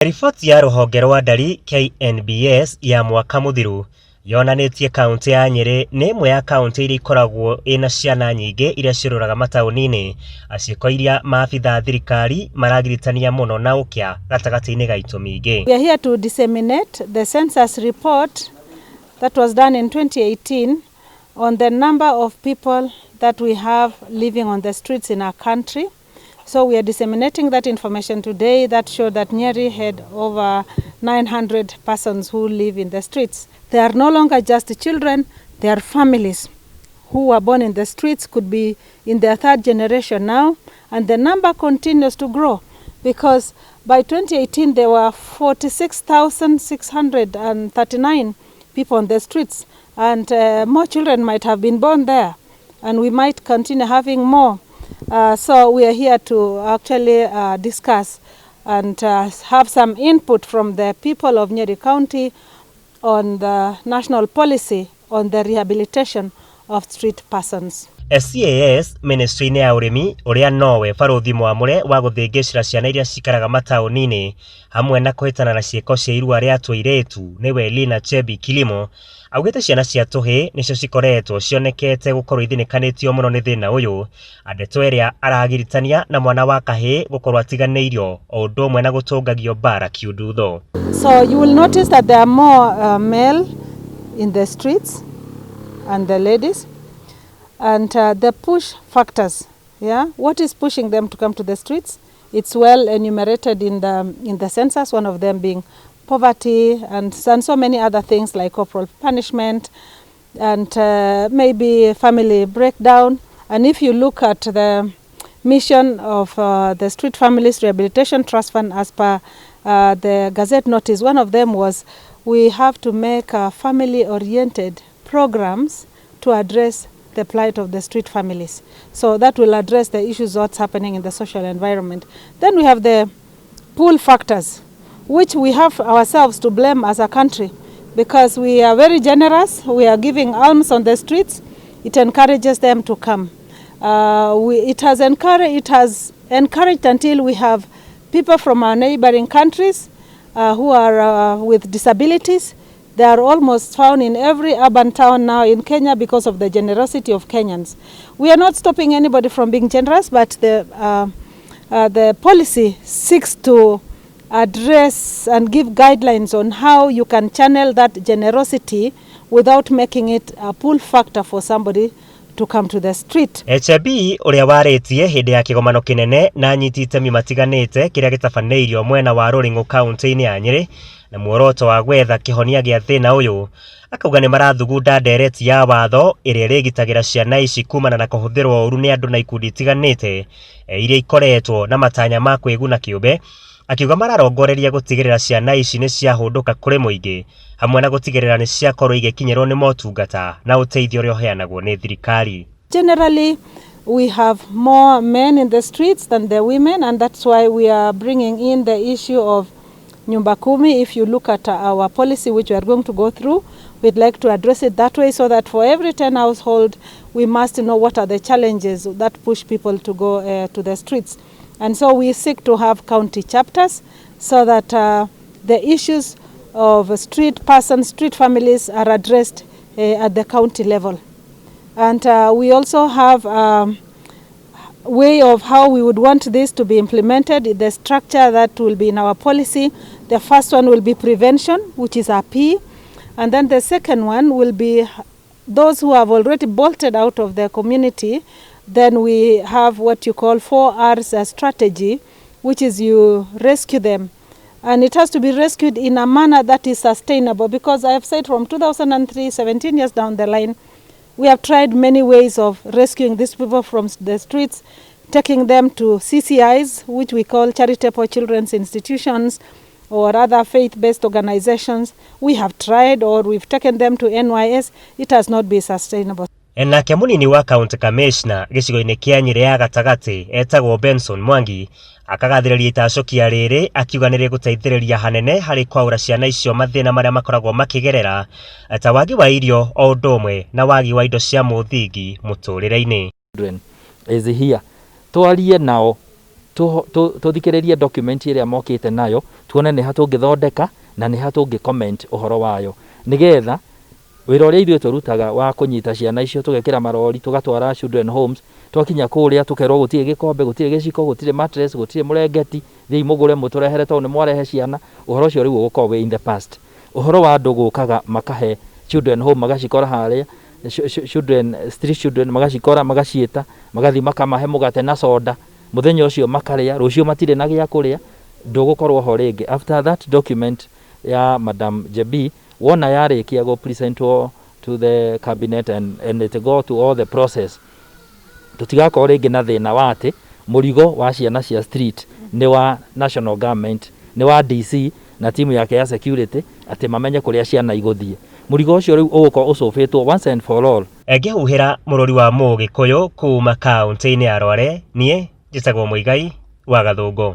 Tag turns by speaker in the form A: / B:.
A: Riboti ya rũhonge rwa ndari KNBS ya mwaka mũthiru yonanĩtie kaũntĩ ya Nyĩrĩ nĩ ĩmwe ya kaũntĩ iria ikoragwo ĩna ciana nyingĩ iria ciũrũraga mataũni-inĩ, ciĩko iria maabitha a thirikari maragiritania mũno na ũkĩa gatagatĩ-inĩ ga itũmi ingĩ.
B: We are here to disseminate the census report that was done in 2018 on the number of people that we have living on the streets in our country. So we are disseminating that information today that showed that Nyeri had over 900 persons who live in the streets. They are no longer just children, they are families who were born in the streets, could be in their third generation now, and the number continues to grow because by 2018 there were 46,639 people on the streets, and more children might have been born there, and we might continue having more. So we are here to actually discuss and have some input from the people of Nyeri County on the national policy on the rehabilitation of street persons.
A: CAS ministry-inĩ ya ũrĩmi ũrĩa nowe barũthi mwamũre wa gũthĩngĩcĩra ciana iria cikaraga mataũni-inĩ hamwe na kũhĩtana na ciĩko cia irua rĩa tũirĩtu nĩwe Lina Chebi Kilimo augĩte ciana cia tũhĩ nĩcio cikoretwo cionekete gũkorwo ithinĩkanĩtio mũno nĩ thĩna ũyũ, ndeto ĩrĩa aragiritania na mwana wa kahĩĩ gũkorwo atiganĩirio o ũndũ ũmwe na gũtũngagio mbara kiundutho.
B: So you will notice that there are more male in the streets and the ladies, and the push factors. Yeah, what is pushing them to come to the streets? It's well enumerated in the census. One of them being poverty and so many other things like corporal punishment and maybe family breakdown. And if you look at the mission of the Street Families Rehabilitation Trust Fund as per the Gazette notice, one of them was we have to make family-oriented programs to address the plight of the street families. So that will address the issues what's happening in the social environment. Then we have the pull factors, which we have ourselves to blame as a country because we are very generous. We are giving alms on the streets. It encourages them to come. It has encouraged until we have people from our neighboring countries who are with disabilities. They are almost found in every urban town now in Kenya because of the generosity of Kenyans. We are not stopping anybody from being generous, but the policy seeks to address and give guidelines on how you can channel that generosity without making it a pull factor for somebody to come to the street.
A: HB ũrĩa warĩtie hĩndĩ ya kĩgomano kĩnene na anyiti itemi matiganĩte kĩrĩa gĩtabanĩirio mwena wa Rũring'ũ kaunti-inĩ ya Nyĩrĩ na muoroto wa gwetha kĩhonia gĩa thĩna ũyũ, akauga nĩ marathugunda ndereti ya watho ĩrĩa ĩrĩgitagĩra ciana ici kumana na kũhũthĩrwo ũru nĩ andũ na ikundi itiganĩte iria ikoretwo na matanya ma kwĩguna kĩũmbe, akiuga mararongoreria gũtigĩrĩra ciana ici nĩ ciahũndũka kũrĩ mũingĩ hamwe na gũtigĩrĩra nĩ ciakorwo igĩkinyĩrwo nĩ motungata na ũteithio ũrĩa ũheanagwo nĩ thirikari.
B: Generally, we have more men in the streets than the women, and that's why we are bringing in the issue of Nyumba Kumi. If you look at our policy, which we are going to go through, we'd like to address it that way so that for every 10 household, we must know what are the challenges that push people to go to the streets. And so we seek to have county chapters so that the issues of street persons, street families are addressed at the county level. And we also have way of how we would want this to be implemented, the structure that will be in our policy. The first one will be prevention, which is a P. And then the second one will be those who have already bolted out of the community. Then we have what you call 4 R's strategy, which is you rescue them. And it has to be rescued in a manner that is sustainable because I have said from 2003, 17 years down the line, we have tried many ways of rescuing these people from the streets, taking them to CCIs, which we call charitable children's institutions, or other faith-based organizations. We have tried or we've taken them to NYS. It has not been sustainable.
A: Nake munini wa county commissioner gĩcigo-inĩ kĩa Nyĩrĩ ya gatagatĩ etagwo Benson Mwangi akagathĩrĩria itacũkia rĩrĩ akiuga nĩ rĩgũteithĩrĩria hanene harĩ kwaũra ciana icio mathĩna marĩa makoragwo makĩgerera ta wagi wa irio o ũndũ ũmwe na wagi wa indo cia mũthingi mũtũrĩre-inĩ.
C: Is here twarie nao, tũthikĩrĩrie document ĩrĩa mokĩte nayo. Tuone nĩ ha tũngĩthondeka na nĩ ha tũngĩ comment ũhoro wayo, nĩgetha wĩra ũrĩa ithuĩ tũrutaga wa kũnyita ciana icio, tũgekĩra marori, tũgatwara children homes, twakinya kũrĩa tũkerwo gũtirĩ gĩkombe, gũtirĩ gĩciko, gũtirĩ mattress, gũtirĩ mũrengeti, thiĩi mũgũre mũtũrehere tondũ nĩ mwarehe ciana. Ũhoro ũcio rĩu ũgũkorwo wĩ in the past. Ũhoro wa andũ gũkaga makahe children home, magacikora harĩa children, street children, magacikora, magaciĩta, magathiĩ makamahe mũgate na soda mũthenya ũcio makarĩa, rũciũ matirĩ na gĩa kũrĩa, ndũgũkorwo ho rĩngĩ. After that document ya Madam Jebi wona yarĩkia gũ presentwo to the cabinet and it go to all the process, tũtigakorwo rĩngĩ na thĩna wa atĩ mũrigo wa ciana cia street nĩ wa national government, nĩ wa DC na timu yake ya security, atĩ mamenye kũrĩa ciana igũthiĩ. Mũrigo ũcio rĩu ũgũkorwo ũcũbĩtwo once and for all.
A: Ngĩhuhĩra mũrũri wa Mũgĩkũyũ kuma kaũntĩ-inĩ ya Rware, niĩ njĩtagwo Mũigai wa Gathũngũ.